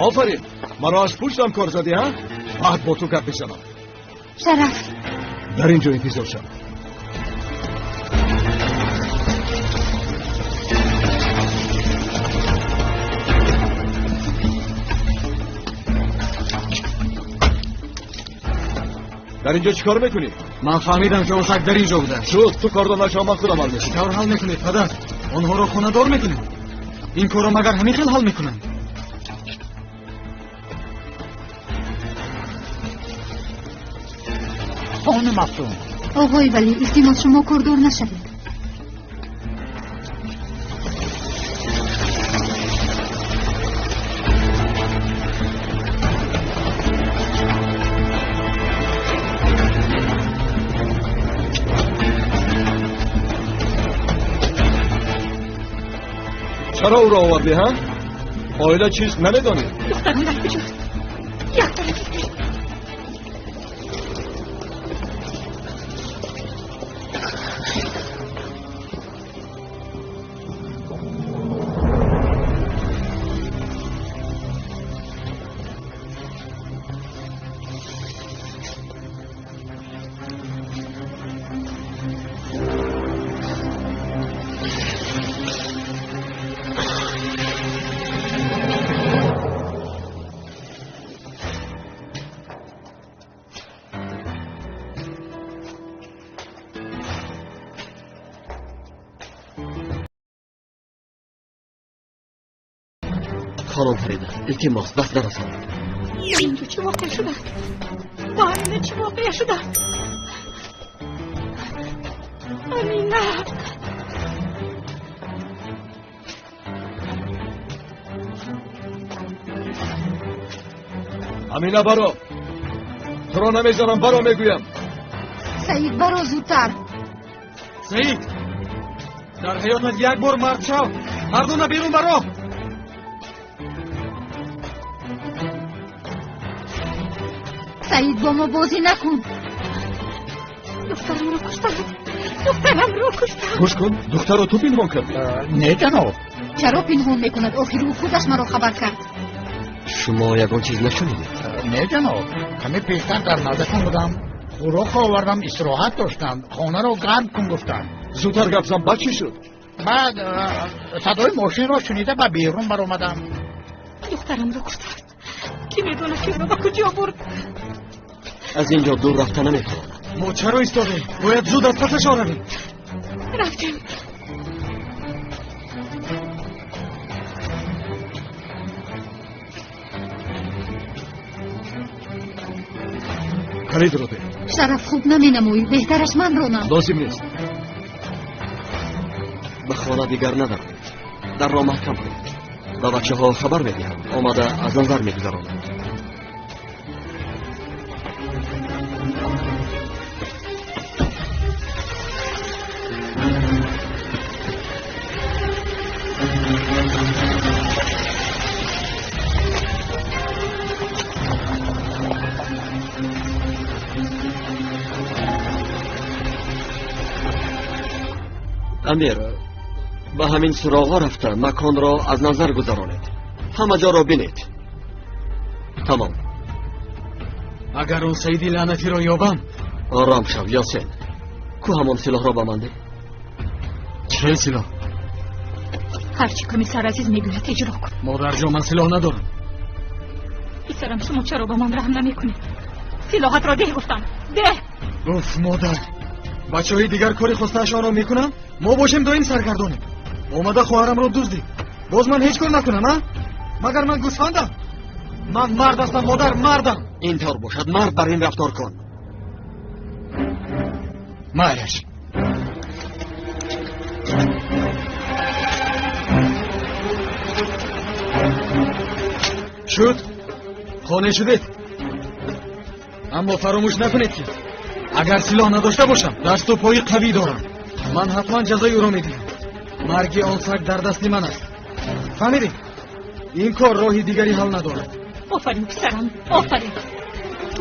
Офарин, маро аз пуштам кор задӣ, ҳа? Баъд бо ту гап мезанам. Шараф, дар ин ҷо интизор шав. Дар ин ҷо чӣ кор мекунӣ? Ман фаҳмидам, ки он саг дар ин ҷо будааст. Шуд, ту кордор нашав, ман худам ҳал мекунам. Чӣ тавр ҳал мекунед, падар? Онҳоро хонадор мекунед? Ин корро магар ҳамин хел ҳал мекунанд? Хонум Мафтун. Оғои Валӣ, илтимос, шумо кордор нашавед. Чаро ӯро овардӣ, ҳа? Оила чиз намедонӣ? Духтарам дар куҷост? Як тараф. Хонум Фарида, илтимос, даст нарасонед. Дар инҷо чӣ воқеа шудааст? Бо Амина чӣ воқеа шудааст? Амина! Амина, баро! Туро намезанам, баро мегӯям. Саид, баро зудтар. Саид, дар ҳаётат як бор мард шав. Мардона берун баро. Саид, бо мо бозӣ накун. Духтарамро куштанд. Духтарамро куштанд. Гӯш кун, духтарро ту пинҳон кардӣ? Не, ҷаноб. Чаро пинҳон мекунад? Охир ӯ худаш маро хабар кард. Шумо ягон чиз нашунидед? Не, ҷаноб. Каме пештар дар наздашон будам. Хӯрок овардам, истироҳат доштанд. Хонаро гарм кун гуфтанд. Зудтар гап зан, баъд чӣ шуд? Баъд садои мошинро шунида ба берун баромадам. Духтарамро куштанд. Кӣ медонад, ки ӯро ба куҷо бурд? Аз ин ҷо дур рафта наметавонад. Мо чаро истодем? Бояд зуд аз пасашон равем. Рафтем. Калидро деҳ. Шараф, хуб наменамоӣ. Беҳтараш ман ронам. Лозим нест. Ба хона дигар надароед. Дарро маҳкам кунед. Ба бачаҳо хабар медиҳам. Омада аз назар мегузаронанд. Амир, ба ҳамин суроғҳо рафта маконро аз назар гузаронед. Ҳама ҷоро бинед. Тамом. Агар он Саиди лаънатиро ёбам. Ором шав, Ёсин. Ку ҳамон силоҳро ба ман деҳ. Чӣ силоҳ? Ҳарчи комиссар азиз мегӯяд, иҷро кун. Модарҷон, ман силоҳ надорам. Писарам, шумо чаро ба ман раҳм намекунед? Силоҳатро деҳ гуфтам. Деҳ! Уф, модар. Бачаҳои дигар кори хостаашонро мекунанд, мо бошем доим саргардонем. Омада хоҳарамро дуздид. Боз ман ҳеҷ кор накунам, а? Магар ман гӯсфандам? Ман мард ҳастам, модар, мардам. Ин тавр бошад, мард бар ин рафтор кун. Майлаш. Шуд? Қонеъ шудед? Аммо фаромӯш накунед, ки агар силоҳ надошта бошам, дасту пои қавӣ дорам. Ман ҳатман ҷазои ӯро медиҳам. Марги он саг дар дасти ман аст. Фаҳмидед? Ин кор роҳи дигари ҳал надорад. Офарин, писарам, офарин.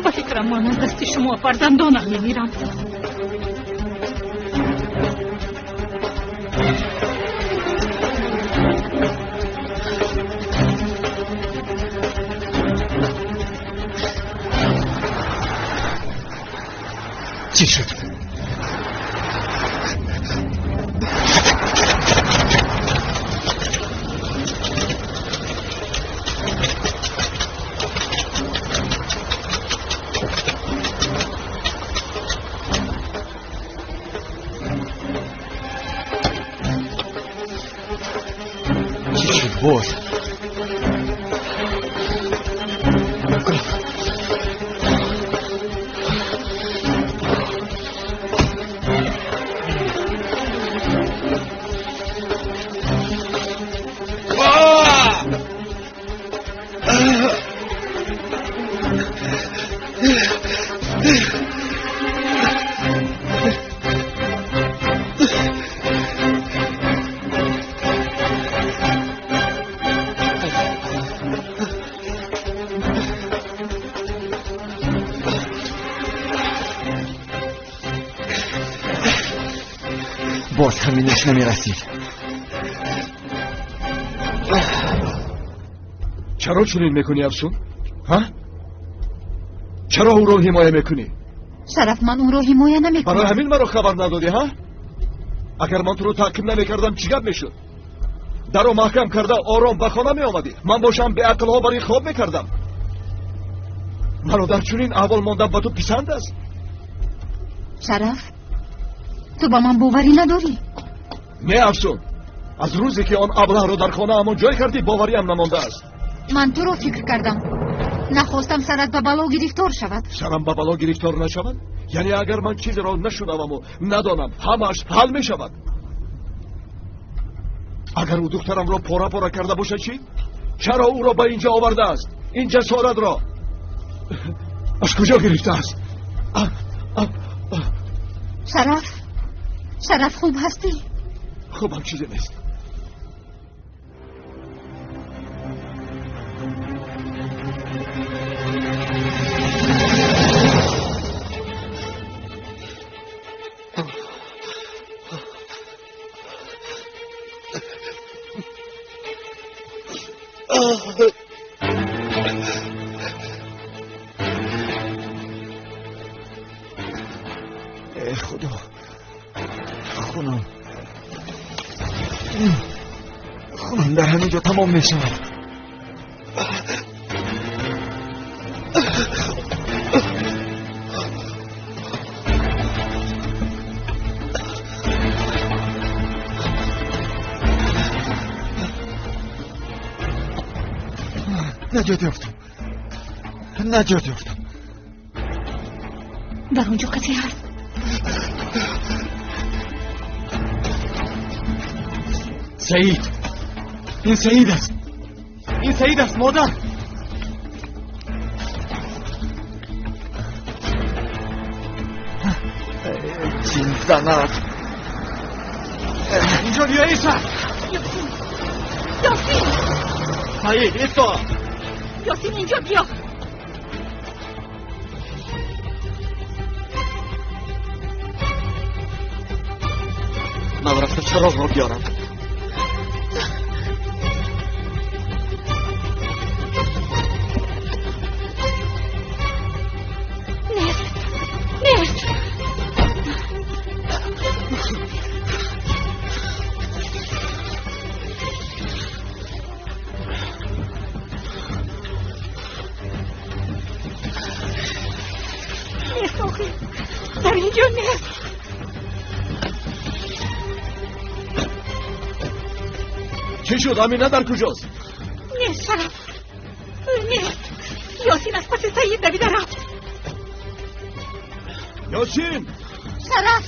Ба фикрам, ман аз дасти шумо фарзандонам мемирам. Чӣ шуд? Чӣ шуд боз? Боз ҳаминаш намерасид. Чаро чунин мекунӣ, Афсун? Ҳа? Чаро ӯро ҳимоя мекунӣ? Шараф, ман ӯро ҳимоя намекунам. Барои ҳамин маро хабар надодӣ, ҳа? Агар ман туро таъқиб намекардам, чӣ гап мешуд? Даро маҳкам карда ором ба хона меомадӣ. Ман бошам беақлҳо барои хоб мекардам. Маро дар чунин аҳвол мондан ба ту писанд аст? Шараф, ту ба ман боварӣ надорӣ? Не, Афсун, аз рӯзе ки он аблаҳро дар хонаамон ҷой кардӣ, бовариам намондааст. Ман туро фикр кардам. Нахостам сарат ба бало гирифтор шавад. Сарам ба бало гирифтор нашавад? Яъне агар ман чизеро нашунаваму надонам, ҳамааш ҳал мешавад. Агар ӯ духтарамро пора пора карда бошад чӣ? Чаро ӯро ба инҷо овардааст? Ин ҷасоратро аз куҷо гирифтааст? Шараф, Шараф, хуб ҳастӣ? Хубам, чизе нест. Эй худо, хунам, хунам дар ҳамин ҷо тамом мешавад. Наҷот ёфтам, наҷот ёфтам. Дар он ҷо касе ҳаст. Саид, ин Саид аст, ин Саид аст, модар. Ҷинзанак, инҷо биё, Иса. Ёсин, Ёсин! Саид, исто! Ёсин, инҷо биё. Ман рафта чароғро биёрам. Нест, нест. Нест, охир. Дар инҷо нест. Чӣ шуд? Амина дар куҷост? Нест, Шараф, нест. Ёсин аз паси Саид давида рафт. Ёсин! Шараф!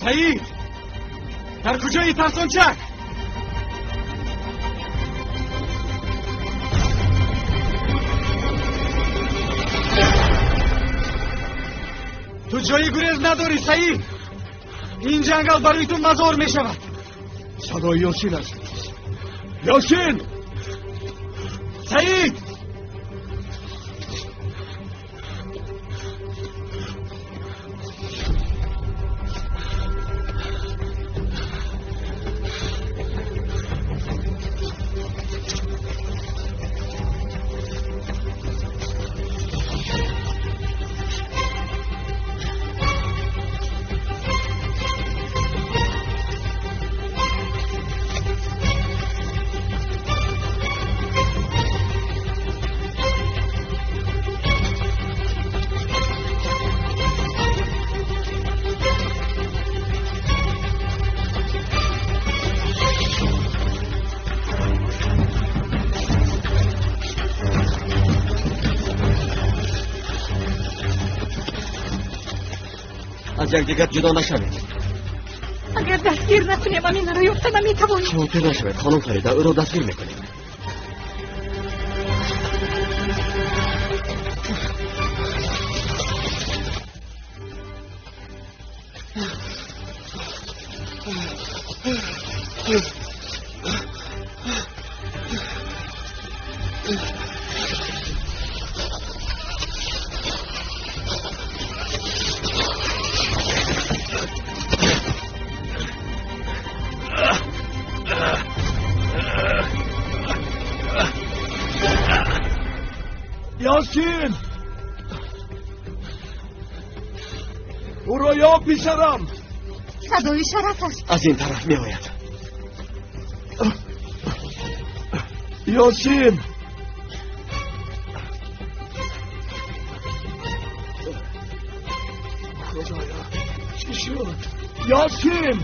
Саид, дар куҷои тарсончак? Ту ҷои гурез надорӣ, Саид. Ин ҷангал барои ту мазор мешавад. Садои Ёсин аст. Ёсин! Саид! Аз якдигар ҷудо нашавед. Агар дастгир накунем, Аминаро ёфта наметавонем. Хавотир нашавед, хонум Фарида, ӯро дастгир мекунем. Ёсин! Ӯро ёб, писарам! Садои Шараф аст. Аз ин тараф меояд. Ёсин! Худоё, чӣ шуд? Ёсин!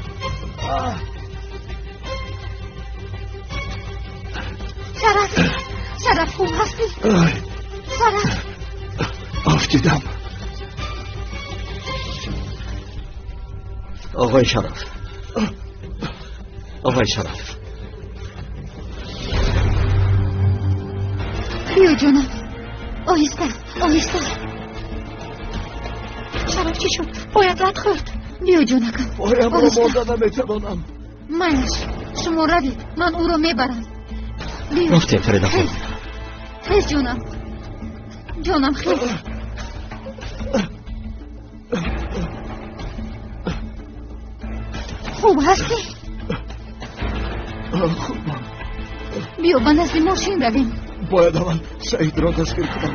Шараф! Шараф, хуб ҳастӣ? Шараф! Афтидам. Оғои Шараф, оғои Шараф, биё ҷонам, оҳиста, оҳиста. Шараф, чӣ шуд? Бояд лат хӯрд. Биё ҷонакам. Поямро монда наметавонам. Майлаш, шумо равед, ман ӯро мебарам. Биё. Рафтем, Фарида хонум. Хез, ҷонам, ҷонам, хез. Хуб ҳастӣ? Хубам. Биё ба назди мошин равем. Бояд аввал Саидро дастгир кунам.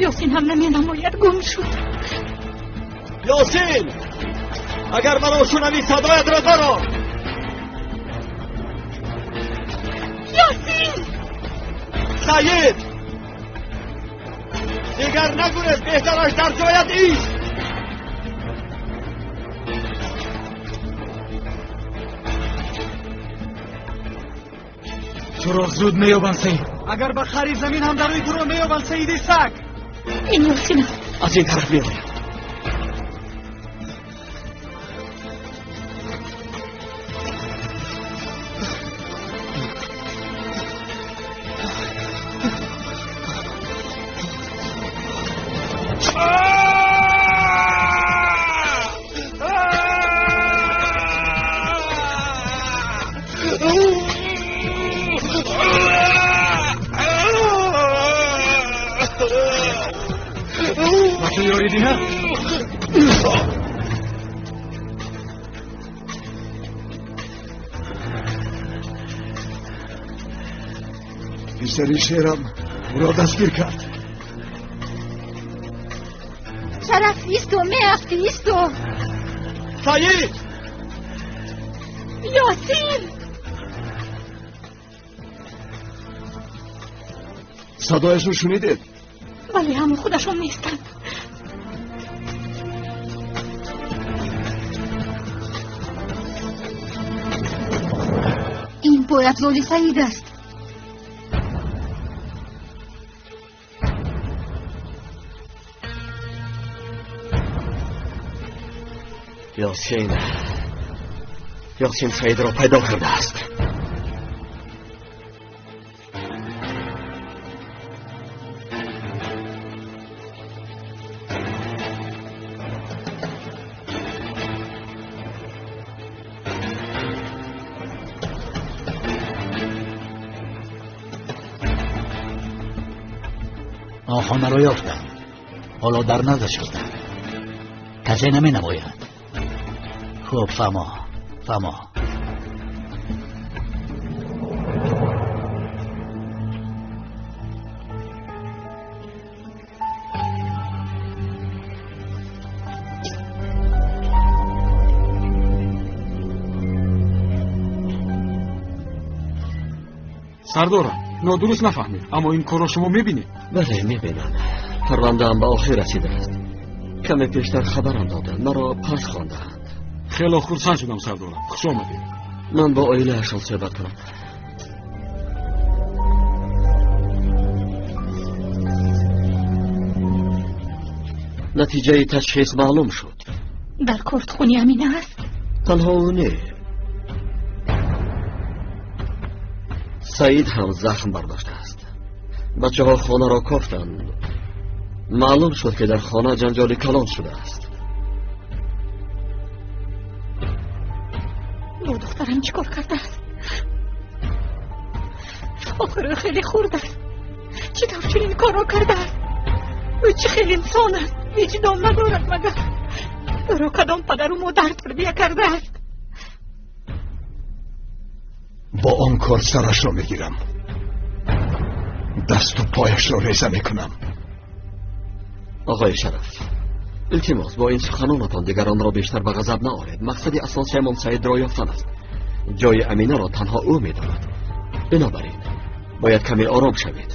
Ёсин ҳам наменамояд, гум шуд. Ёсин, агар маро шунавӣ, садоятро барор. Ёсин! Саид, дигар нагурез, беҳтараш дар ҷоят ист. Туро зуд меёбанд, Саид. Агар ба хари замин ҳам дарои, туро меёбанд, Саиди саг. Ин Ёсин аст. Аз ин тараф меояд. Ба ту ёрӣ диҳам? Писари шерам ӯро дастгир кард. Шараф, исто, меафтӣ, исто. Саид! Ёсин! Садояшро шунидед? Вале ҳамон худашон нестанд. Ин пойафзоли Саид аст. Ёсин, Ёсин Саидро пайдо кардааст. Он хонаро ёфтам. Ҳоло дар наздаш ҳастам. Касе наменамояд. Хуб, фаҳмо, фаҳмо. Сардорам, нодуруст нафаҳмед, аммо ин корро шумо мебинед? Бале, мебинам. Парвандаам ба охир расидааст. Каме пештар хабарам доданд, маро пас хондаанд. Хело хурсанд шудам, сардорам, хуш омадед. Ман бо оилаашон суҳбат кунам. Натиҷаи ташхис маълум шуд. Дар корт хуни Амина аст? Танҳо ӯ не. Саид ҳам захм бардоштааст. Бачаҳо хонаро кофтанд. Маълум шуд, ки дар хона ҷанҷоли калон шудааст. Бо духтарам чӣ кор кардааст? Охир ӯ хеле хурд аст. Чӣ тавр чунин корро кардааст? Ӯ чӣ хел инсон аст? Виҷдон надорад магар? Ӯро кадом падару модар тарбия кардааст? Бо он кор сарашро мегирам, дасту пояшро реза мекунам. Оғои Шараф, илтимос, бо ин суханонатон дигаронро бештар ба ғазаб наоред. Мақсади асосиямон Саидро ёфтан аст. Ҷои Аминаро танҳо ӯ медонад. Бинобар ин бояд каме ором шавед.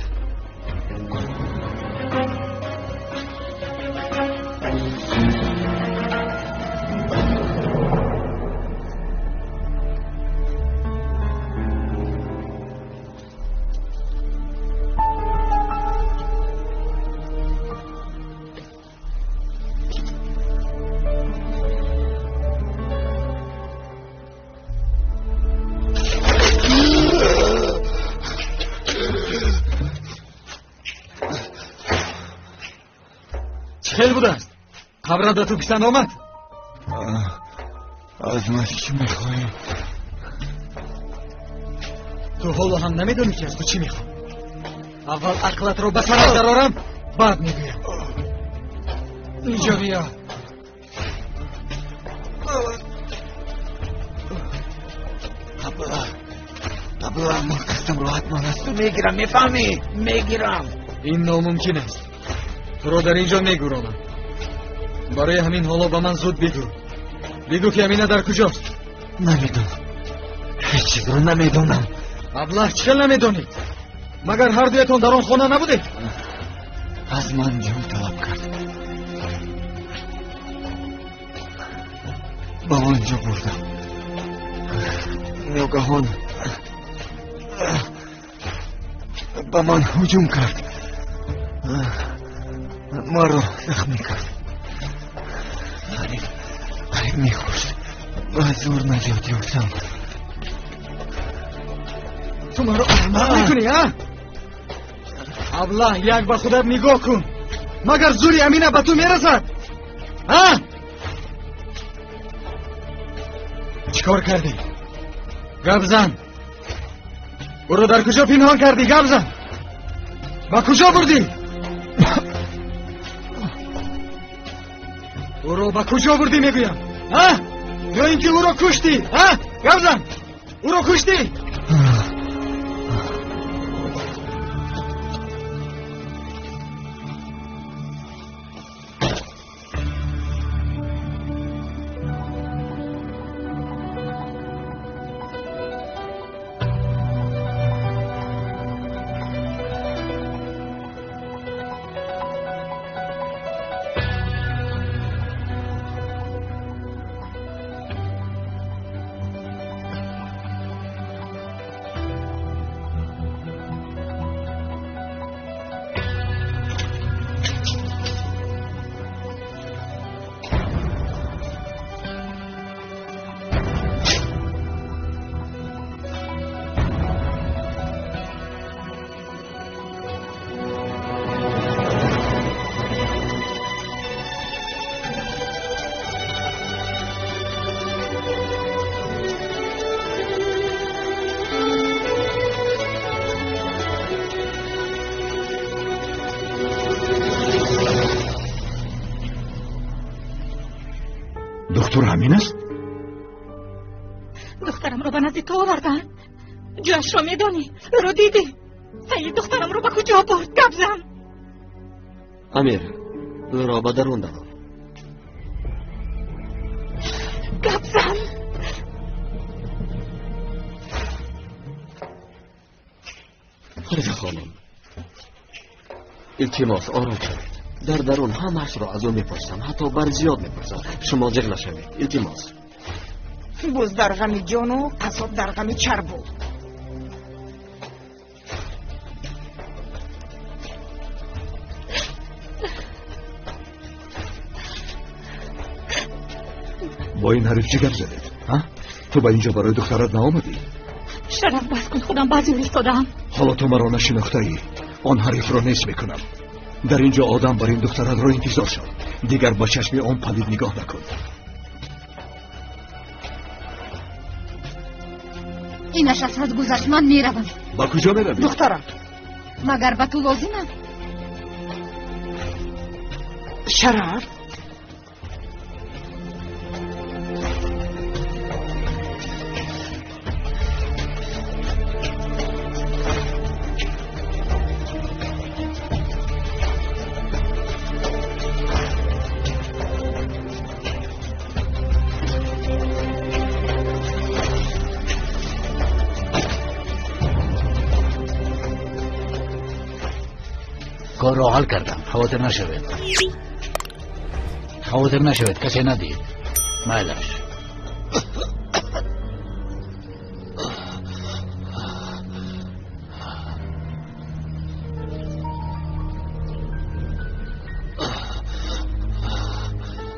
Хел будааст? Қабра да ту писанд омад? Аз ман чӣ мехоҳӣ? Ту ҳоло ҳам намедонӣ, ки аз ту чӣ мехоҳам. Аввал ақлатро ба сарат дарорам, баъд мегӯям. Инҷо биё. Абла, ман қасдамро ҳатман аз ту мегирам, мефаҳмӣ? Мегирам. Ин номумкин аст. Туро дар ин ҷо мегӯронам. Барои ҳамин ҳоло ба ман зуд бигӯ. Бигӯ, ки Амина дар куҷост? Намедонам. Ҳеҷ чизро намедонам. Аблаҳ, чӣ хел намедонӣ? Магар ҳар дуятон дар он хона набудед? Аз ман ҷон талаб кард. Ба он ҷо бурдам. Ногаҳон ба ман ҳуҷум кард. Маро захмӣ кард. Қариб мекушт. Ба зӯр наҷот ёфтам. Ту маро аҳмақ мекунӣ, а? Аблаҳ, як ба худат нигоҳ кун. Магар зӯри Амина ба ту мерасад? А? Чӣ кор кардӣ? Гап зан. Ӯро дар куҷо пинҳон кардӣ? Гап зан. Ба куҷо бурдӣ? Ӯро ба куҷо бурдӣ, мегӯям? А? Ё ин ки ӯро куштӣ? А? Гап зан. Ӯро куштӣ? Духтур ҳамин аст? Духтарамро ба назди ту оварданд. Ҷояшро медонӣ? Ӯро дидӣ? Саид духтарамро ба куҷо бурд? Гап зан. Амир, ӯро ба дарун дарор. Гап зан. Фариза хонум, илтимос, ором шавед. Дар дарун ҳамаашро аз ӯ мепурсам, ҳатто бар зиёд мепурсам. Шумо ҷиғ нашавед, илтимос. Буз дар ғами ҷону қассоб дар ғами чарбу. Бо ин ҳариф чӣ гап задед? Ту ба инҷо барои духтарат наомадӣ? Шараф, бас кун, худам баъзе истодаам. Ҳоло ту маро нашинохтаӣ. Он ҳарифро нест мекунам. Дар инҷо одам бар ин духтаратро интизор шав. Дигар ба чашми он палид нигоҳ накун. Инаш аз ҳад гузашт, ман меравам. Ба куҷо меравӣ? Духтарам. Магар ба ту лозимам? Шараф. کار را حل کردم. خاطر نشوید. خاطر نشوید، کسی ندید. مایلش.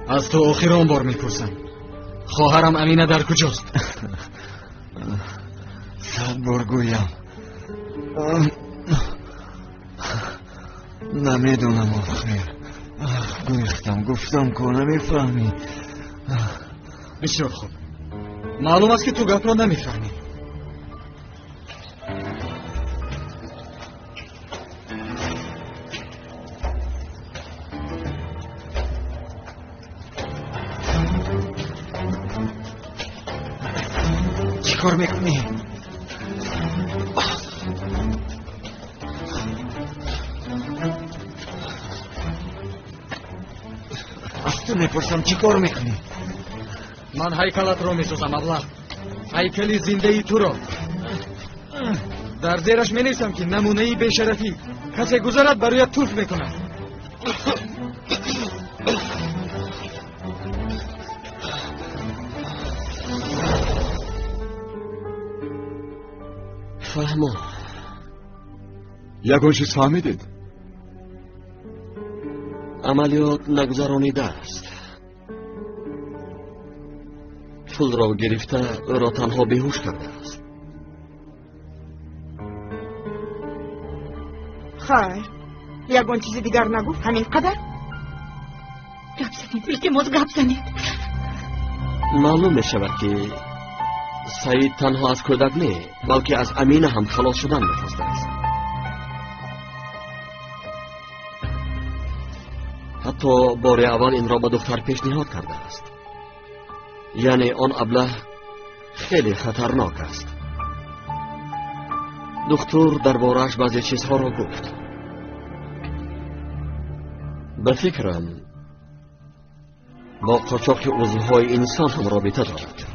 از تو آخران بار میپرسم، خواهرم امینه در کجاست؟ 100 بار گویم نمیدونم. آخر گریختم، گفتم که نمیفهمی. بسیار خوب، معلوم است که تو گپ را نمیفهمی. چی کار میکنی؟ میپرسم چی کار میکنی؟ من هیکلت رو میسازم ابله، هیکل زنده تو را. در زیرش می نویسم که نمونه بیشرفی، کسی گذرد برایت توف میکند. فهمو. یگان چیز فهمیدید؟ عملیات نگذرانیده است. پول را گرفته او را تنها بیهوش کرده است. خیر، یگان چیز دیگر نگفت، همین قدر؟ گپ زنید، التماس گپ زنید. معلوم می شود که سعید تنها از کودک نه، بلکه از امینه هم خلاص شدن میخواسته است. حتی بار اول این را به دختر پیشنهاد کرده است. یعنی آن ابله خیلی خطرناک است. دکتر درباره‌اش بعضی چیزها را گفت. به فکرم با قاچاق عضوهای انسان هم رابطه دارد.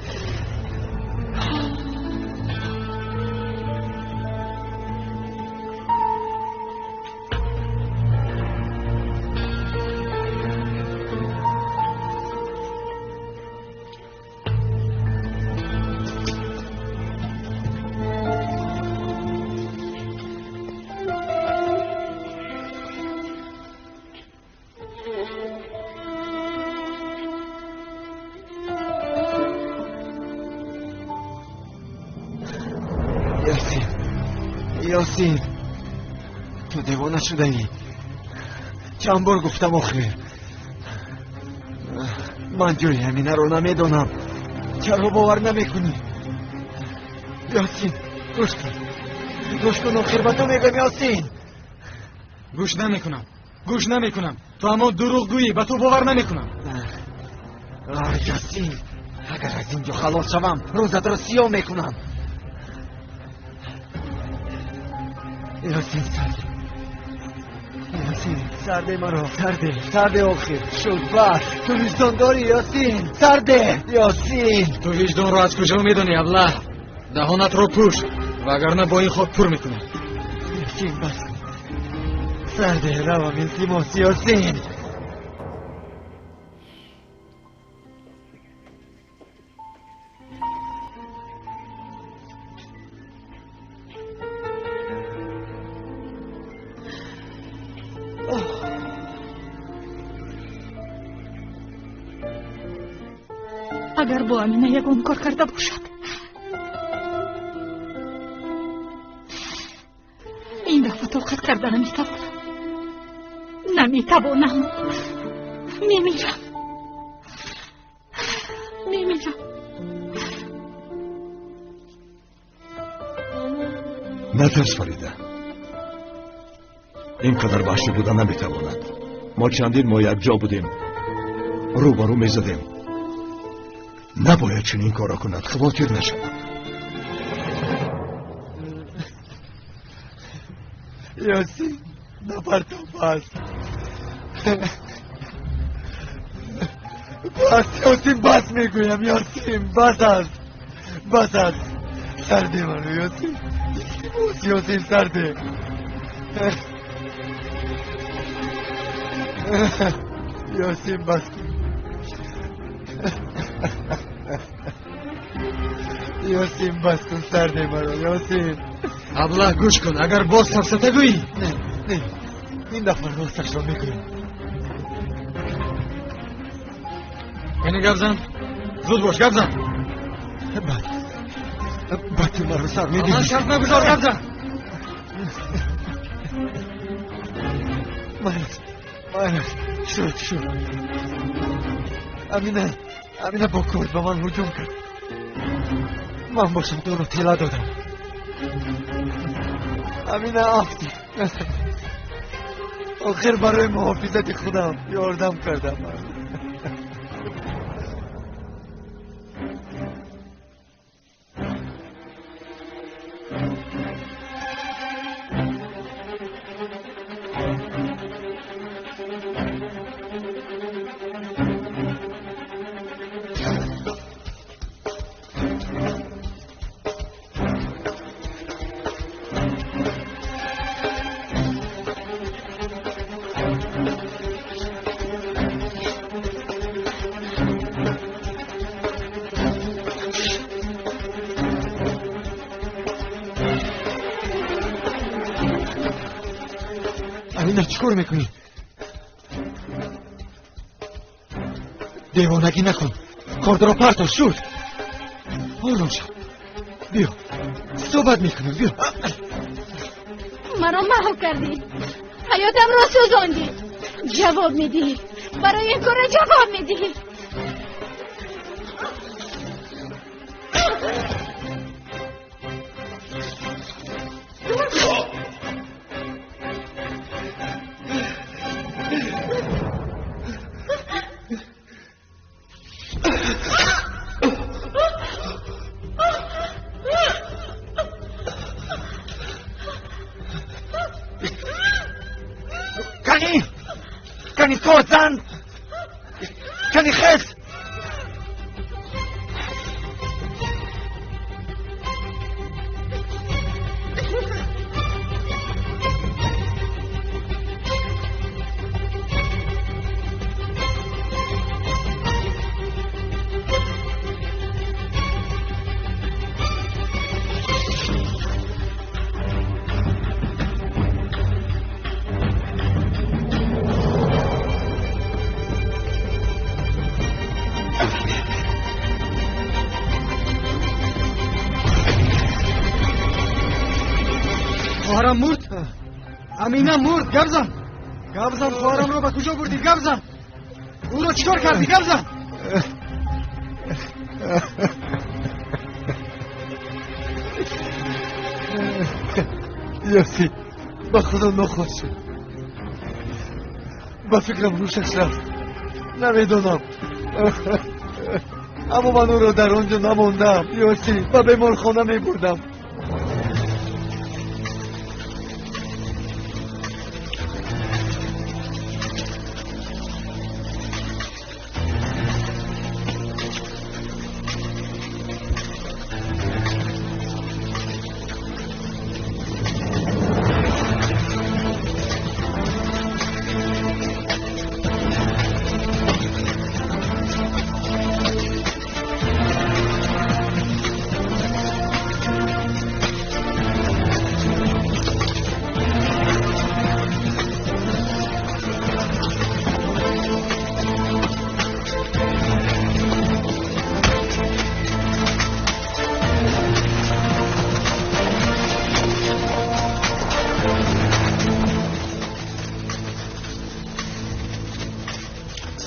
یاسین، تو دیوانه شده ای. چند بار گفتم آخر من جای امینه رو نمیدونم. چرا باور نمیکنی؟ یاسین گوش کن، گوش کن، آخر به تو میگم یاسین. گوش نمیکنم، گوش نمیکنم. تو همان دروغگویی، به تو باور نمیکنم. یاسین، اگر از اینجا خلاص شوم روزت رو سیاه میکنم. یاسین سرده، یاسین سرده مرا، سرده، سرده آخر شد بس. تو وجدان داری یاسین؟ سرده یاسین. تو وجدان رو از کجا میدانی ابله؟ دهانت رو پوش، وگرنه با این خاک پر میکنم. یاسین بس کن، سرده، روم التماس یاسین. Агар бо Амина ягон кор карда бошад, ин дафъа тоқат карда наметавонам. Наметавонам. Мемирам. Мемирам. Натарс, Фарида. Ин қадар ваҳшӣ буда наметавонад. Мо чандин моҳ якҷо будем, рӯ ба рӯ мезадем. Набояд чунин корро кунад, хавотир нашавад. Ёсин, напартов, бас. Бас, Ёсин, бас мегӯям, Ёсин, бас аст. Бас аст. Сарде ману, Ёсин. Илтимос, Ёсин, сарде. Ёсин, бас кун. Ёсин, бас кун, сарде маро, Ёсин. Аблаҳ, гӯш кун, агар боз сафсата гӯӣ. Не, не, ин дафъа росташро мегӯям. Кани гап зан, зуд бош, гап зан. Бад, бад, ту маро сар медиҳӣ. Ман шарт нагузор, гап зан. Майлаш, майлаш, шуд, шуд. Амина, Амина бо корд ба ман ҳуҷум кард. Ман бошам ӯро тела додам. Амина афтид. Охир барои муҳофизати худам ёрдам кардам. Амина, чӣ кор мекунӣ? Девонагӣ накун. Кордро партов, шуд. Ором шав. Биё, суҳбат мекунем, биё. Маро маҳв кардӣ. Ҳаётамро сӯзондӣ. Ҷавоб медиҳӣ. Барои ин корро ҷавоб медиҳӣ. Кани! Кани корзан! Кани хес! Хоҳарам мурд? Амина мурд, гап зан. Гап зан, хоҳарамро ба куҷо бурдӣ? Гап зан. Ӯро чӣ кор кардӣ? Гап зан. Ёсин, ба худо нохост шуд. Ба фикрам ҳушаш рафт. Намедонам. Аммо ман ӯро дар он ҷо намондам. Ёсин, ба беморхона мебурдам.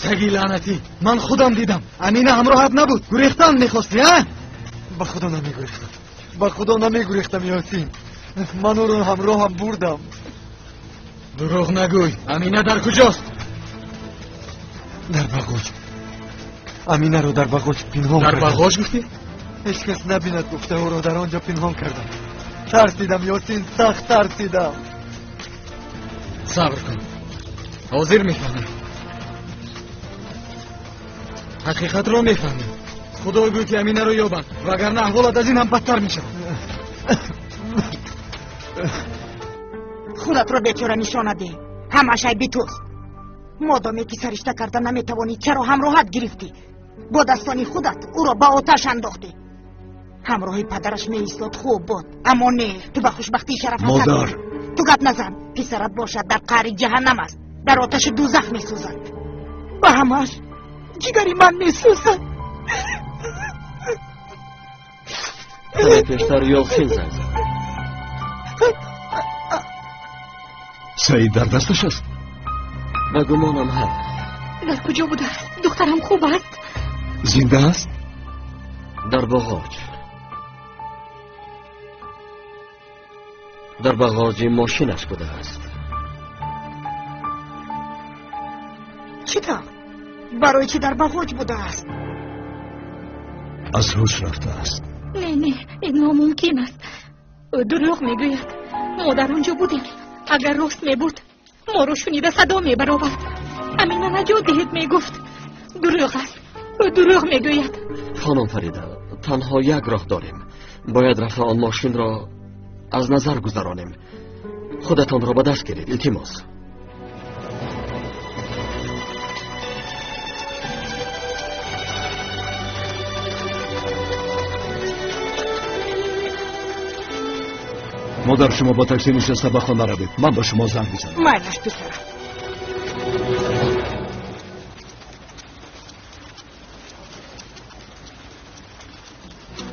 Саги лаънатӣ, ман худам дидам. Амина ҳамроҳат набуд. Гурехтан мехостӣ, а? Ба худо намегурехтам. Ба худо намегурехтам, Ёсин. Ман ӯро ҳамроҳам бурдам. Дурӯғ нагӯй. Амина дар куҷост? Дар бағоҷ. Аминаро дар бағоҷ пинҳон кардам. Дар бағоҷ гуфтӣ? Ҳеҷ кас набинад гуфта ӯро дар он ҷо пинҳон кардам. Тарсидам, Ёсин, сахт тарсидам. Сабр кун. Ҳозир мефаҳмем. Ҳақиқатро мефаҳмем. Худо гӯй ки Аминаро ёбанд, вагарна аҳволат аз ин ҳам бадтар мешавад. Худатро бечора нишона деҳ. Ҳамааш айби туст. Модоме ки саришта карда наметавонӣ, чаро ҳамроҳат гирифтӣ? Бо дастони худат ӯро ба оташ андохтӣ. Ҳамроҳи падараш меистод, хуб буд, аммо не, ту ба хушбахтии Шараф ҳасад. Модар, ту гап назан. Писарат бошад дар қаъри ҷаҳаннам аст, дар оташи дузах месӯзад. Ба ҳамааш ҷигари ман месӯзад. Каме пештар Ёсин занг зад. Саид дар дасташ аст? Ба гумонам ҳа. Дар куҷо будааст? Духтарам хуб аст? Зинда аст? Дар бағоҷ. Дар бағоҷи мошинаш будааст. Чӣ тавр? Барои чӣ дар бағоҷ будааст? Аз ҳуш рафтааст. Не, не, ин номумкин аст. Ӯ дурӯғ мегӯяд. Мо дар он ҷо будем. Агар рост мебуд, моро шунида садо мебаровард. Амина наҷот диҳед мегуфт. Дурӯғ аст. Ӯ дурӯғ мегӯяд. Хонум Фарида, танҳо як роҳ дорем. Бояд рафта он мошинро аз назар гузаронем. Худатонро ба даст гиред, илтимос. Модар, шумо бо такси нишаста ба хона равед. Ман ба шумо занг мезанам. Майлаш, писарам.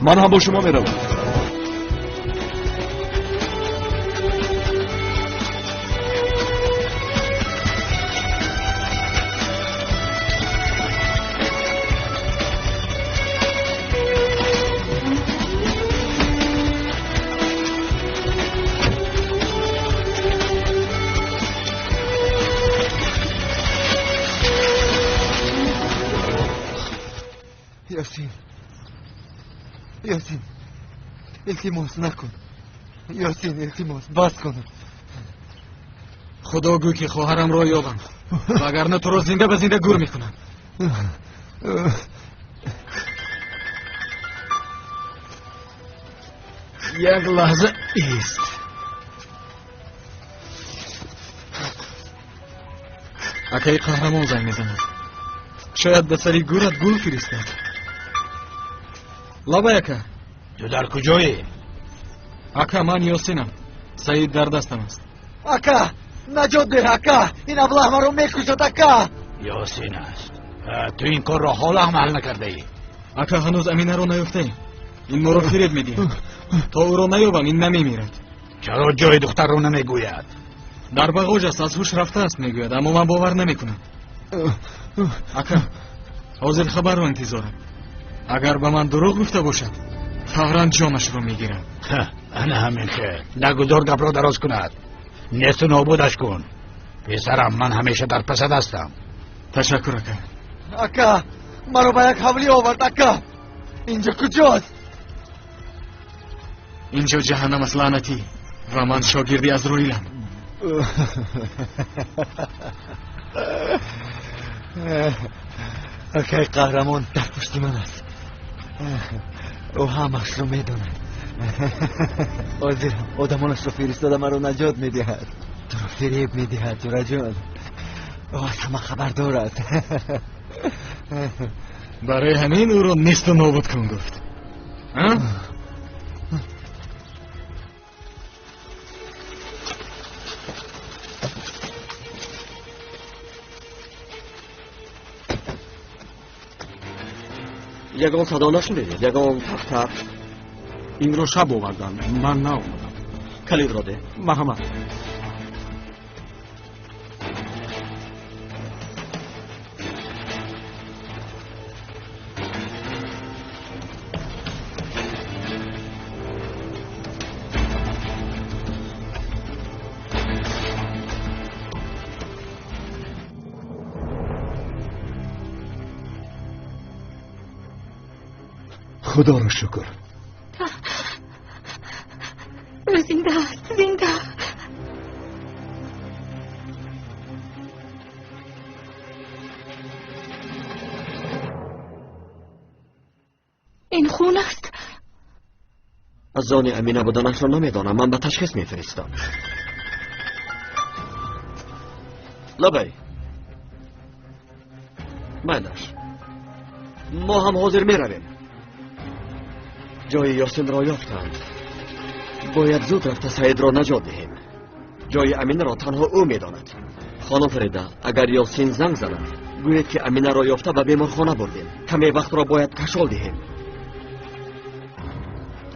Ман ҳам бо шумо меравам. Ёсин, Ёсин, илтимос накун. Ёсин, илтимос, бас кун. Худо гӯй ки хоҳарамро ёбам, вагарна туро зинда ба зинда гур мекунам. Як лаҳза ист. Акаи қаҳрамон занг мезанад. Шояд ба сари гурат гул фиристад. Лабай, ака. Ту дар куҷоӣ? Ака, ман Ёсинам. Саид дар дастам аст. Ака, наҷот деҳ, ака. Ин аблаҳ маро мекушад, ака. Ёсин аст. Ту ин корро ҳоло ҳам ҳал накардаӣ. Ака, ҳанӯз Аминаро наёфтаем. Ин моро фиреб медиҳад. То ӯро наёбам, ин намемирад. Чаро ҷои духтарро намегӯяд? Дар бағоҷ аст, аз ҳуш рафтааст мегӯяд, аммо ман бовар намекунам. Ака, ҳозир хабарро интизорам. Агар ба ман дурӯғ гуфта бошад, фавран ҷонашро мегирам. Ана ҳамин хел. Нагузор гапро дароз кунад. Несту нобудаш кун. Писарам, ман ҳамеша дар пасат ҳастам. Ташаккур, ака. Ака, маро ба як ҳавлӣ овард, ака. Инҷо куҷост? Инҷо ҷаҳаннам аст, лаънатӣ. Ва ман шогирди Азроилам. Акаи қаҳрамон дар пушти ман аст. Ӯ ҳамаашро медонад. Ҳозир одамонашро фиристода маро наҷот медиҳад. Туро фиреб медиҳад, ҷураҷон. Ӯ аз ҳама хабар дорад. Барои ҳамин ӯро несту нобуд кун гуфт. Ягон садо нашунидед? Ягон тақ-тақ? Инро шаб оварданд, ман наомадам. Калидро деҳ. Марҳамат. Худоро шукр. Ӯ зинда аст, зинда. Ин хун аст. Аз они Амина буданашро намедонам. Ман ба ташхис мефиристам. Лабай. Майлаш. Мо ҳам ҳозир меравем. Ҷои Ёсинро ёфтанд. Бояд зуд рафта Саидро наҷот диҳем. Ҷои Аминаро танҳо ӯ медонад. Хонум Фарида, агар Ёсин занг занад, гӯед ки Аминаро ёфта ба беморхона бурдем. Каме вақтро бояд кашол диҳем.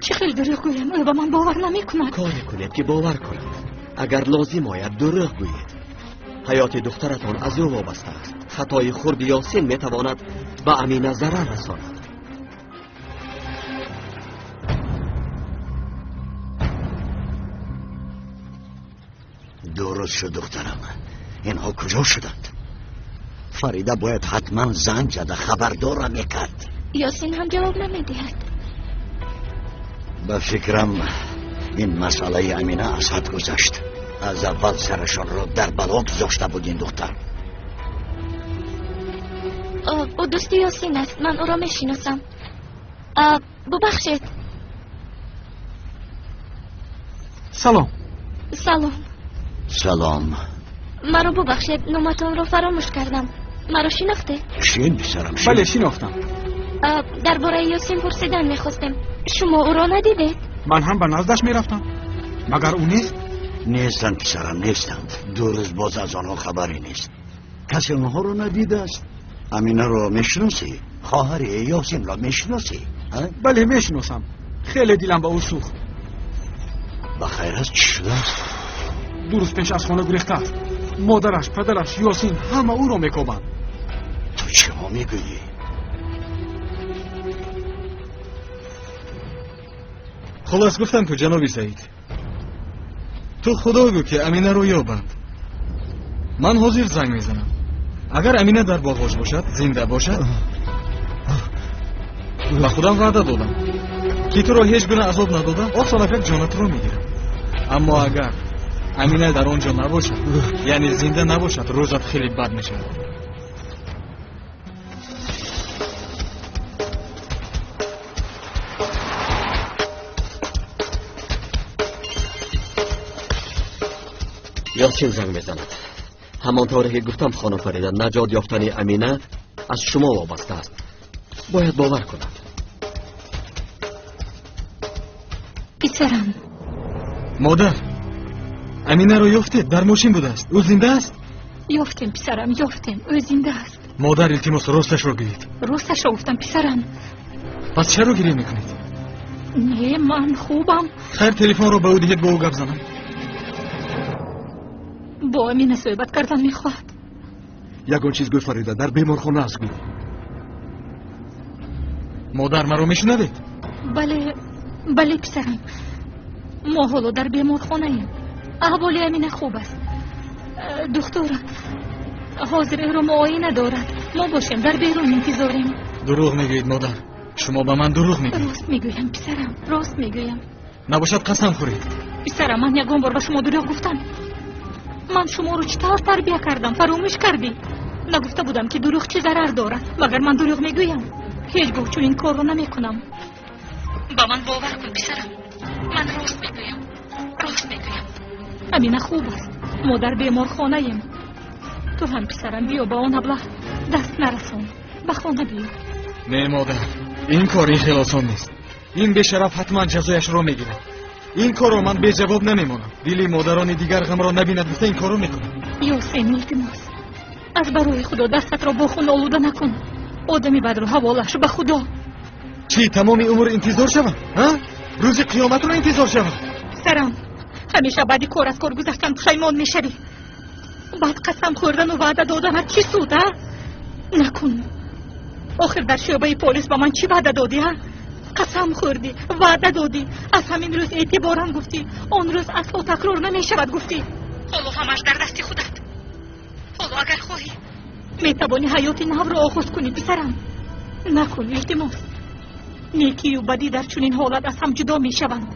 Чӣ хел дурӯғ гӯям? Ӯ ба ман бовар намекунад. Коре кунед ки бовар кунад. Агар лозим ояд дурӯғ гӯед. Ҳаёти духтаратон аз ӯ вобаста аст. Хатои хурди Ёсин метавонад ба Амина зарар расонад. Дуруст шуд, духтарам. Инҳо куҷо шуданд? Фарида бояд ҳатман занг зада хабардорам мекард. Ёсин ҳам ҷавоб намедиҳад. Ба фикрам ин масъалаи Амина аз ҳад гузашт. Аз аввал сарашонро дар бало гузошта буд ин духтар. Ӯ дӯсти Ёсин аст. Ман ӯро мешиносам. Бубахшед. Салом. Салом. Салом. Маро бубахшед, номатонро фаромӯш кардам. Маро шинохтед? Шин, писарам, шин. Бале, шинохтам. Дар бораи Ёсин пурсидан мехостем. Шумо ӯро надидед? Ман ҳам ба наздаш мерафтам. Магар ӯ нест? Нестанд, писарам, нестанд. Ду рӯз боз аз онҳо хабаре нест. Касе онҳоро надидааст? Аминаро мешиносӣ? Хоҳари Ёсинро мешиносӣ? Бале, мешиносам. Хеле дилам ба ӯ сӯхт. Ба хайр аст, чӣ шудааст? Ду рӯз пеш аз хона гурехтааст. Модараш, падараш, Ёсин ҳама ӯро мекобанд. Ту чиҳо мегӯӣ? Хулос гуфтам ку, ҷаноби Саид, ту худо гӯ ки Аминаро ёбанд. Ман ҳозир занг мезанам. Агар Амина дар боғош бошад, зинда бошад, ба худам ваъда додам ки туро ҳеҷ гуна азоб надода, осонакак ҷонатро мегирам. Аммо агар Амина дар он ҷо набошад, яъне зинда набошад, рӯзат хеле бад мешавад. Ёсин занг мезанад. Ҳамон тавре ки гуфтам, хонум Фарида, наҷот ёфтани Амина аз шумо вобаста аст. Бояд бовар кунад. Писарам. Модар, Аминаро ёфтед? Дар мошин будааст. Ӯ зинда аст? Ёфтем, писарам, ёфтем. Ӯ зинда аст. Модар, илтимос, росташро гӯед. Росташро гуфтам, писарам. Пас чаро гиря мекунед? Не, ман хубам. Хайр, телефонро ба ӯ диҳед, бо ӯ гап занам. Бо Амина суҳбат кардан мехоҳад. Ягон чиз гӯй, Фарида, дар беморхона аст, гӯй. Модар, маро мешунавед? Бале, бале, писарам. Мо ҳоло дар беморхонаем. Аҳволи Амина хуб аст. Духтур ҳозир ӯро муоина дорад. Мо бошем дар берун интизорем. Дурӯғ мегӯед, модар. Шумо ба ман дурӯғ мегӯед. Рост мегӯям, писарам, рост мегӯям. Набошад, қасам хӯред. Писарам, ман ягон бор ба шумо дурӯғ гуфтам? Ман шуморо чӣ тавр тарбия кардам, фаромӯш кардӣ? Нагуфта будам ки дурӯғ чӣ зарар дорад? Магар ман дурӯғ мегӯям? Ҳеҷ гоҳ чунин корро намекунам. Ба ман бовар кун, писарам. Ман рост мегӯям, рост мегӯям. Амина хуб аст. Мо дар беморхонаем. Ту ҳам, писарам, биё, ба он аблаҳ даст нарасон. Ба хона биё. Не, модар, ин кор ин хел осон нест. Ин бешараф ҳатман ҷазояшро мегирад. Ин корро ман беҷавоб намемонам. Дили модарони дигар ғамро набинад гуфта ин корро мекунам. Ёсин, илтимос, аз барои худо дастатро бо хун олуда накун. Одами бадро ҳаволаш ба худо. Чӣ, тамоми умр интизор шавам? Рӯзи қиёматро интизор шавам? Писарам, ҳамеша баъди кор аз кор гузаштан пушаймон мешавӣ. Баъд қасам хӯрдану ваъда доданат чӣ суд, а? Накун. Охир дар шӯъбаи полис ба ман чӣ ваъда додӣ, а? Қасам хӯрдӣ, ваъда додӣ. Аз ҳамин рӯз эътиборан гуфтӣ, он рӯз асло такрор намешавад гуфтӣ. Ҳоло ҳамаш дар дасти худат. Ҳоло агар хоҳӣ метавонӣ ҳаёти навро оғоз кунӣ, писарам. Накун, илтимос. Некию бадӣ дар чунин ҳолат аз ҳам ҷудо мешаванд.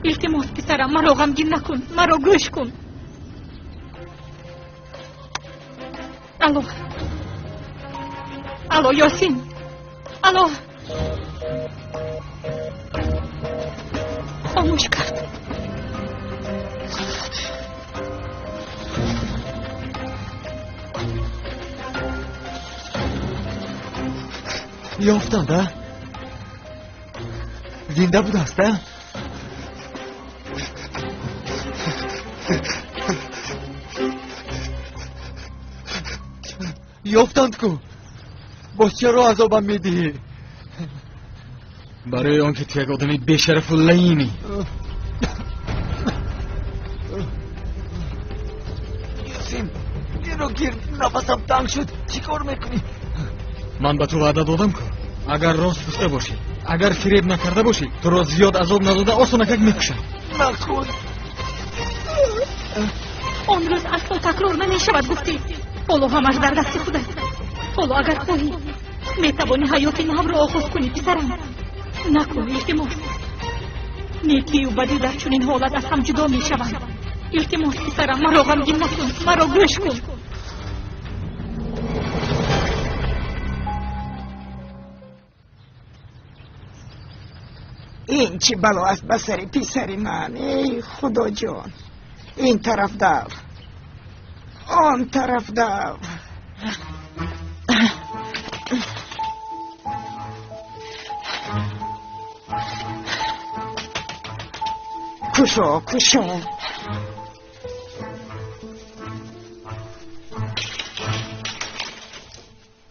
Илтимос писарам, маро ғамгин накун, маро гӯш кун. Алло, алло, Ёсин, алло. Хомӯш кард. Ёфтанд, а? Зинда будааст, а? Ёфтанд ку. Боз чаро азобам медиҳӣ? Барои он ки ту як одами бешарафу лаимӣ. Ёсин, инро гир, нафасам танг шуд. Чӣ кор мекунӣ? Ман ба ту ваъда додам ку, агар рост гуфта бошӣ, агар фиреб накарда бошӣ, туро зиёд азоб надода осонакак мекушам. Накун. Он рӯз асло такрор намешавад гуфтӣ. Ҳоло ҳамаш дар дасти худат. Ҳоло агар хоҳӣ метавонӣ ҳаёти навро оғоз кунӣ писарам. Накун, илтимос. Некию бадӣ дар чунин ҳолат аз ҳам ҷудо мешаванд. Илтимос писарам, маро ғамгин накун, маро гӯш кун. Ин чӣ бало аст ба сари писари ман? Эй худоҷон, ин тараф дав, он тараф дав. Кушо, кушо.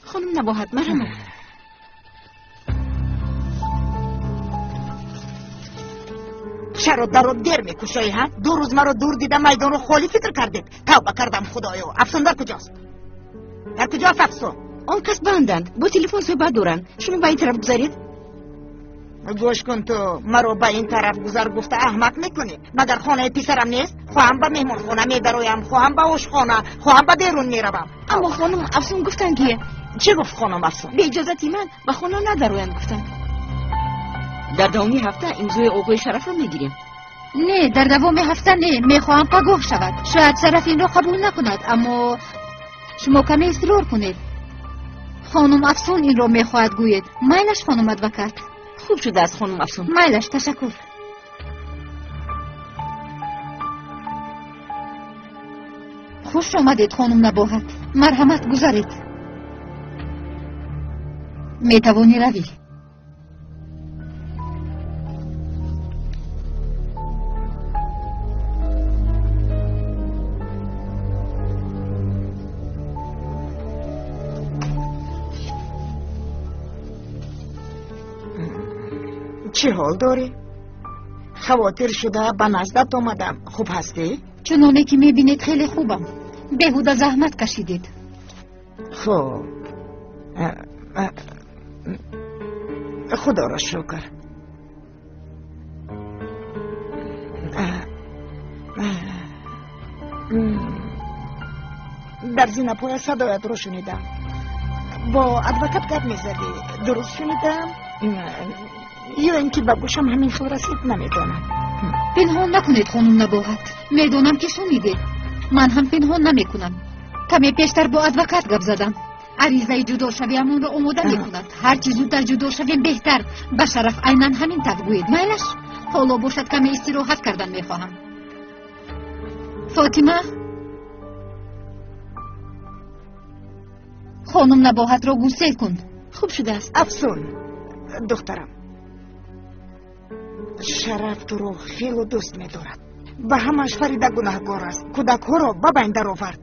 Хонум Набоҳат, марҳамат. Чаро дарро дер мекушоӣ, ҳа? Ду рӯз маро дур дида майдонро холӣ фикр кардед. Тавба кардам, худоё. Афсун дар куҷост? Дар куҷост Афсун? Он кас банданд, бо телефон суҳбат доранд. Шумо ба ин тараф гузаред. Гӯш кун, ту маро ба ин тараф гузар гуфта аҳмақ мекунӣ. Магар хонаи писарам нест? Хоҳам ба меҳмонхона медароям, хоҳам ба ошхона, хоҳам ба берун меравам. Аммо хонум Афсун гуфтанд ки... Чӣ гуфт хонум Афсун? Бе иҷозати ман ба хона надароянд гуфтанд. Дар давоми ҳафта имзои оғои Шарафро мегирем. Не, дар давоми ҳафта не, мехоҳам пагоҳ шавад. Шояд Шараф инро қабул накунад, аммо шумо каме исрор кунед. Хонум Афсун инро мехоҳад гӯед. Майлаш, хонум адвокат. Хуб шудааст, хонум Афсун. Майлаш, ташаккур. Хуш омадед, хонум Набоҳат. Марҳамат, гузаред. Метавонӣ равӣ. Чӣ ҳол дорӣ? Хавотир шуда ба наздат омадам. Хуб ҳастӣ? Чуноне ки мебинед, хеле хубам. Беҳуда заҳмат кашидед. Хуб, худоро шукр. Дар зинапоя садоятро шунидам. Бо адвокат гап мезадӣ. Дуруст шунидам ё ин ки ба гӯшам ҳамин хел расид, намедонам. Пинҳон накунед, хонум Набоҳат. Медонам ки шунидед. Ман ҳам пинҳон намекунам. Каме пештар бо адвокат гап задам. Аризаи ҷудошавиамонро омода мекунад. Ҳарчи зудтар ҷудо шавем беҳтар. Ба Шараф айнан ҳамин тавр гӯед. Майлаш? Ҳоло бошад каме истироҳат кардан мехоҳам. Фотима, хонум Набоҳатро гусел кун. Хуб шудааст. Афсун, духтарам, Шараф туро хело дӯст медорад. Ба ҳамаш Фарида гунаҳгор аст. Кӯдакҳоро ба байн даровард.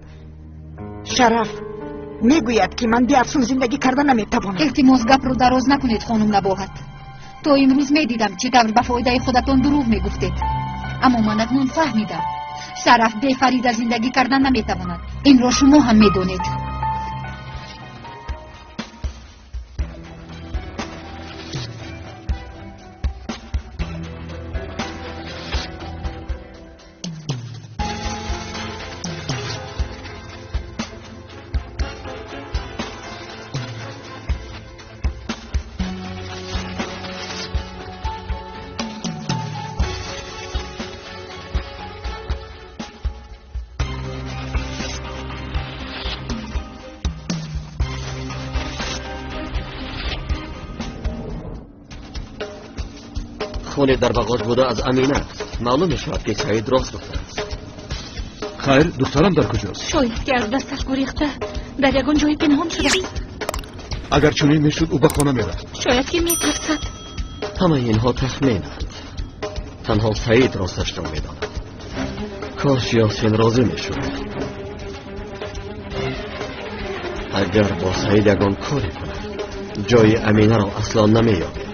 Шараф мегӯяд ки ман беафсун зиндагӣ карда наметавонам. Илтимос, гапро дароз накунед, хонум Набоҳат. То имрӯз медидам чӣ тавр ба фоидаи худатон дурӯғ мегуфтед. Аммо ман акнун фаҳмидам. Шараф бе Фарида зиндагӣ карда наметавонад. Инро шумо ҳам медонед. Хоне дар бағоҷ буда аз Амина аст. Маълум мешавад, ки Саид рост гуфтааст. Хайр, духтарам дар куҷост? Шояд ки аз дасташ гурехта дар ягон ҷое пинҳон шудааст. Агар чунин мешуд, ӯ ба хона мерафт. Шояд ки метарсад. Ҳамаи инҳо тахминанд. Танҳо Саид росташро медонад. Кош Ёсин розӣ мешуд. Агар бо Саид ягон коре кунад, ҷои Аминаро асло намеёбем.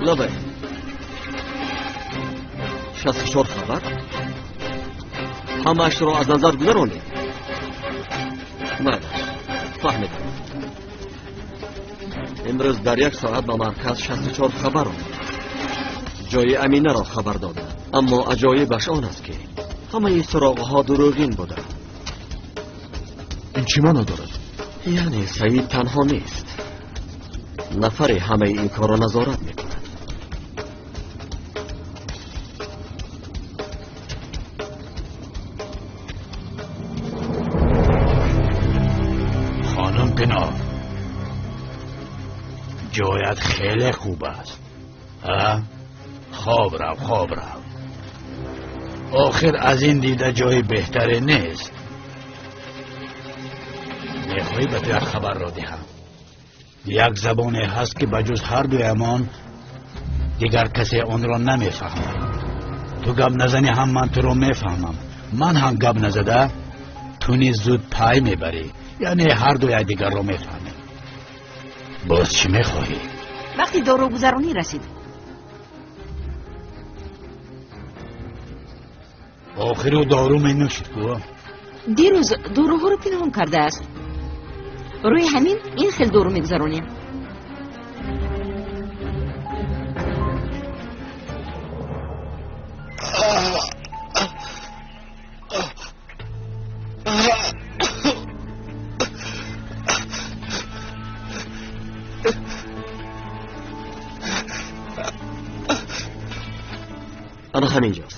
Лабай, 64 хабар ҳамаашро аз назар гузаронед. Майлаш, фаҳмидам. Имрӯз дар як соат ба марказ 64 хабар омад. Ҷои Аминаро хабар доданд. Аммо аҷоибаш он аст, ки ҳамаи суроғҳо дурӯғин буданд. Ин чӣ маъно дорад? Яъне Саид танҳо нест. Нафаре ҳамаи ин корро назорат мекунад. Хонум Пинор, ҷоят хеле хуб аст. Хоб рав, хоб рав. Охир аз ин дида ҷои беҳтаре нест. Мехоҳӣ ба ту як хабарро диҳам? Як забоне ҳаст, ки ба ҷуз ҳар дуямон дигар касе онро намефаҳмад. Ту гап назанӣ ҳам ман туро мефаҳмам. Ман ҳам гап назада ту низ зуд пай мебарӣ. Яъне ҳар ду якдигарро мефаҳмем. Боз чӣ мехоҳӣ? Вақти доругузаронӣ расид. Охир ӯ дору менӯшид ку? Дирӯз доруҳоро пинҳон кардааст. Рӯи ҳамин ин хел дору мегузаронем. Ана ҳаминҷост.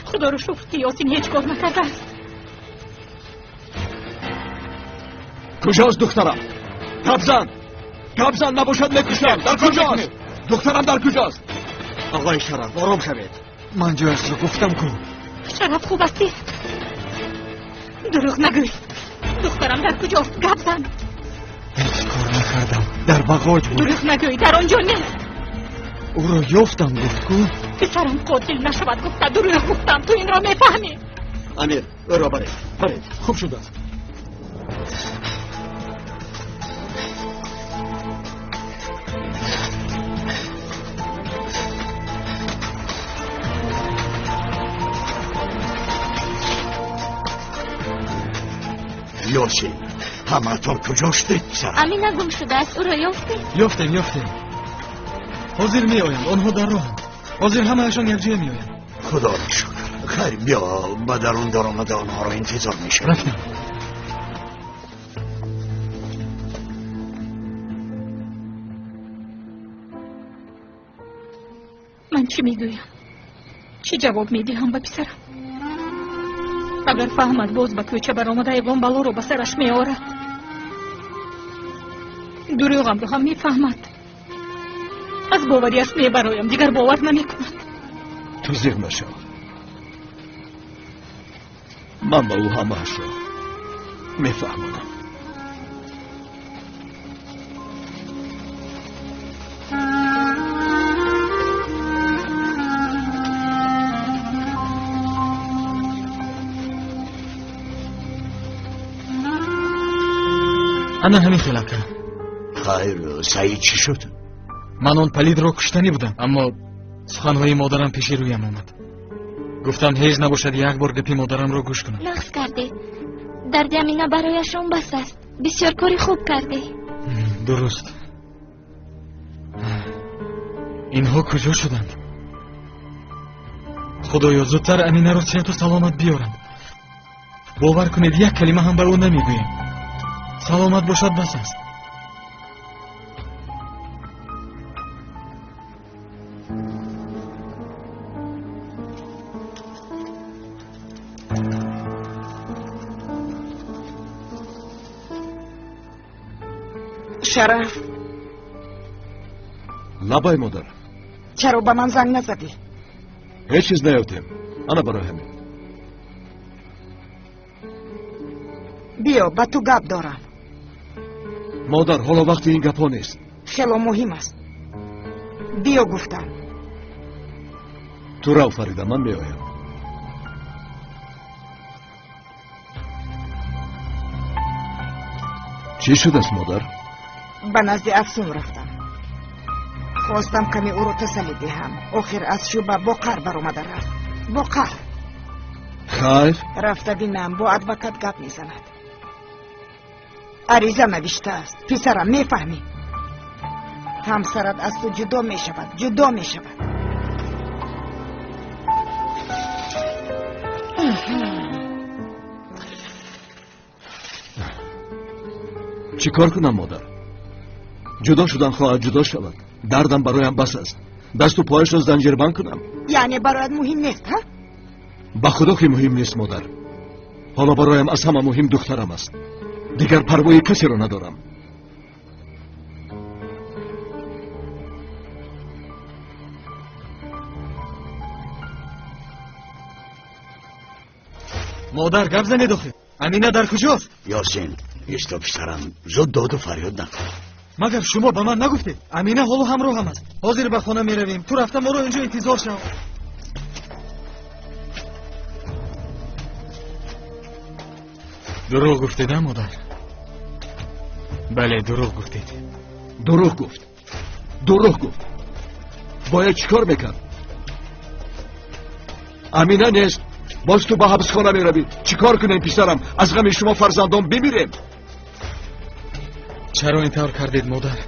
Худоро шукр, ки Ёсин ҳеҷ кор накардааст. Куҷост духтарам? Гап зан, гап зан, набошад мекушам. Дар куҷост духтарам? Дар куҷост? Оғои Шараф, ором шавед. Ман ҷояшро гуфтам ку. Шараф, хуб ҳастӣ? Дурӯғ нагӯй. Духтарам дар куҷост? Гап зан. Ҳеҷ кор накардам. Дар бағоҷ буд. Дурӯғ нагӯй, дар он ҷо нест. Ӯро ёфтам, гуфт ку. Писарам қотил нашавад гуфта дурӯғ гуфтам. Ту инро мефаҳмӣ? Амир, ӯро баред, баред. Хуб шудааст. Ёсин, ҳамаатон куҷо шудед, писарам? Амина гум шудааст, ӯро ёфтед? Ёфтем, ёфтем. Ҳозир меоянд, онҳо дар роҳанд. Ҳозир ҳамаашон якҷоя меоянд. Худоро шукр. Хайр, биё ба дарун даромада онҳоро интизор мешавем. Рафтем. Ман чӣ мегӯям? Чӣ ҷавоб медиҳам ба писарам? Агар фаҳмад, боз ба кӯча баромада ягон балоро ба сараш меорад. Дурӯғамро ҳам мефаҳмад. Аз бовариаш мебароям, дигар бовар намекунад. Ту зиғ нашав. Ман ба ӯ ҳамаашро мефаҳмонам. Ана ҳамин хел, ака. Хайр, Саид чӣ шуд? Ман он палидро куштанӣ будам, аммо суханҳои модарам пеши рӯям омад. Гуфтам ҳеҷ набошад як бор гапи модарамро гӯш кунам. Нағз кардӣ. Дарди Амина барояшон бас аст. Бисёр кори хуб кардӣ. Дуруст. Инҳо куҷо шуданд? Худоё, зудтар Аминаро сиҳату саломат биёранд. Бовар кунед, як калима ҳам ба ӯ намегӯем. Саломат бошад, бас аст. Шараф. Лабай модар. Чаро ба ман занг назадӣ? Ҳеҷ чиз наёфтем. Ана барои ҳамин. Биё, ба ту гап дорам. Модар, ҳоло вақти ин гапҳо нест. Хело муҳим аст. Биё гуфтам. Ту рав, Фарида, ман меоям. Чӣ шудааст, модар? Ба назди Афсун рафтам. Хостам каме ӯро тасаллӣ диҳам. Охир аз шӯъба бо қаҳр баромада рафт. Бо қаҳр. Хайр? Рафта бинам, бо адвокат гап мезанад. Ариза навиштааст. Писарам, мефаҳмӣ? Ҳамсарат аз ту ҷудо мешавад, ҷудо мешавад. Чӣ кор кунам, модар? Ҷудо шудан хоҳад, ҷудо шавад. Дардам бароям бас аст. Дасту пояшро занҷирбанд кунам. Яъне бароят муҳим нест, ҳа? Ба худо ки муҳим нест, модар. Ҳоло бароям аз ҳама муҳим духтарам аст. Дигар парвои касеро надорам. Модар, гап занед охир. Амина дар куҷост? Ёсин, исто писарам, зуд доду фарёд накун. Магар шумо ба ман нагуфтед? Амина ҳоло ҳамроҳам аст. Ҳозир ба хона меравем. Ту рафта моро инҷо интизор шав. Дурӯғ гуфтед, а модар? Бале, дурӯғ гуфтед. Дурӯғ гуфт. Дурӯғ гуфт. Бояд чӣ кор мекард? Амина нест. Боз ту ба ҳабсхона меравӣ. Чӣ кор кунем, писарам? Аз ғами шумо фарзандон бимирем. Чаро ин тавр кардед, модар?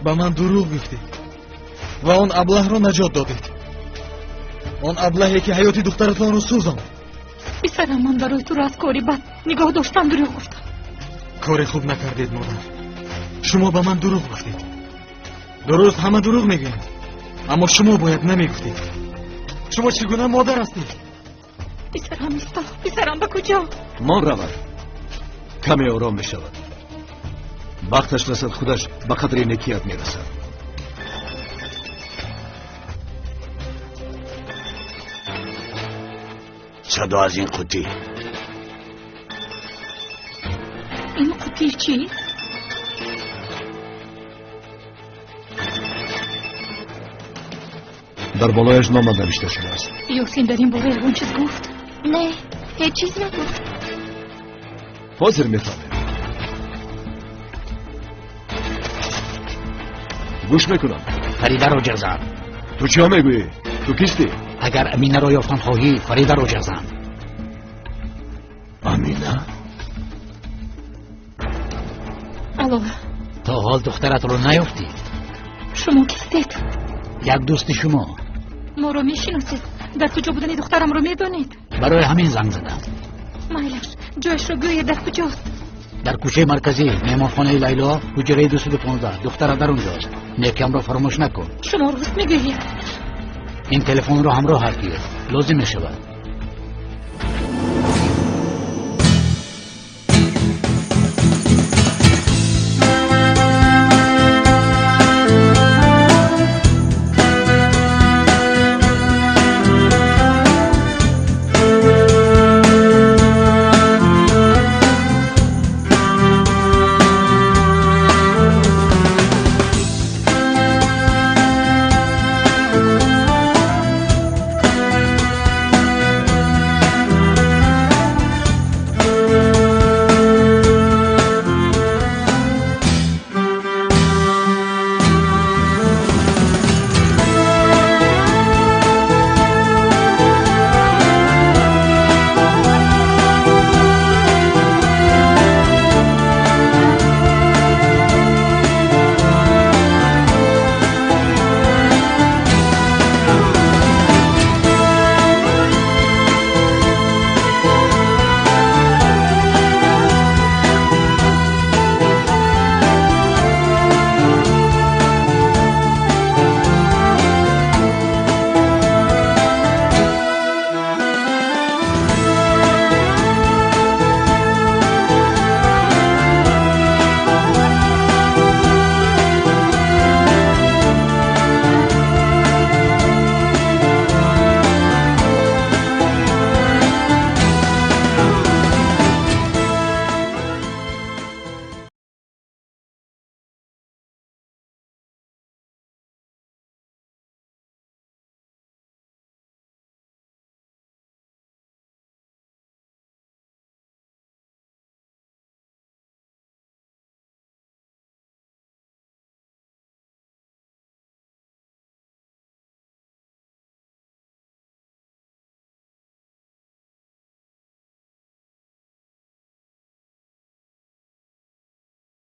Ба ман дурӯғ гуфтед ва он аблаҳро наҷот додед. Он аблаҳе ки ҳаёти духтаратонро сӯзонд. Писарам, ман барои туро аз кори бад нигоҳ доштан дурӯғ гуфтам. Кори хуб накардед, модар. Шумо ба ман дурӯғ гуфтед. Дуруст, ҳама дурӯғ мегӯянд, аммо шумо бояд намегуфтед. Шумо чӣ гуна модар ҳастед? Писарам, исто, писарам, ба куҷо? Мон равад. Каме ором мешавад. Вақташ расад, худаш ба қадри некият мерасад. Садо аз ин қутӣ. Ин қутӣ чӣ? Дар болояш нома навишта шудааст. Ёсин дар ин бора ягон чиз гуфт? Не, ҳеҷ чиз нагуфт. Ҳозир мефаҳмем. Гӯш мекунам. Фаридаро ҷеғ зан. Ту чиҳо мегӯӣ? Ту кистӣ? Агар Аминаро ёфтан хоҳӣ, Фаридаро ҷеғ зан. Амина? Алло. То ҳол духтаратро наёфтӣ? Шумо кистед? Як дӯсти шумо. Моро мешиносед? Дар куҷо будани духтарамро медонед? Барои ҳамин занг задам. Майлаш, ҷояшро гӯед, дар куҷост? Дар кӯчаи марказӣ, меҳмонхонаи Лайло, ҳуҷраи 215. Духтара дар онҷост. Некиамро фаромӯш накун. Шумо рост мегӯед. Ин телефонро ҳамроҳат гир, лозим мешавад.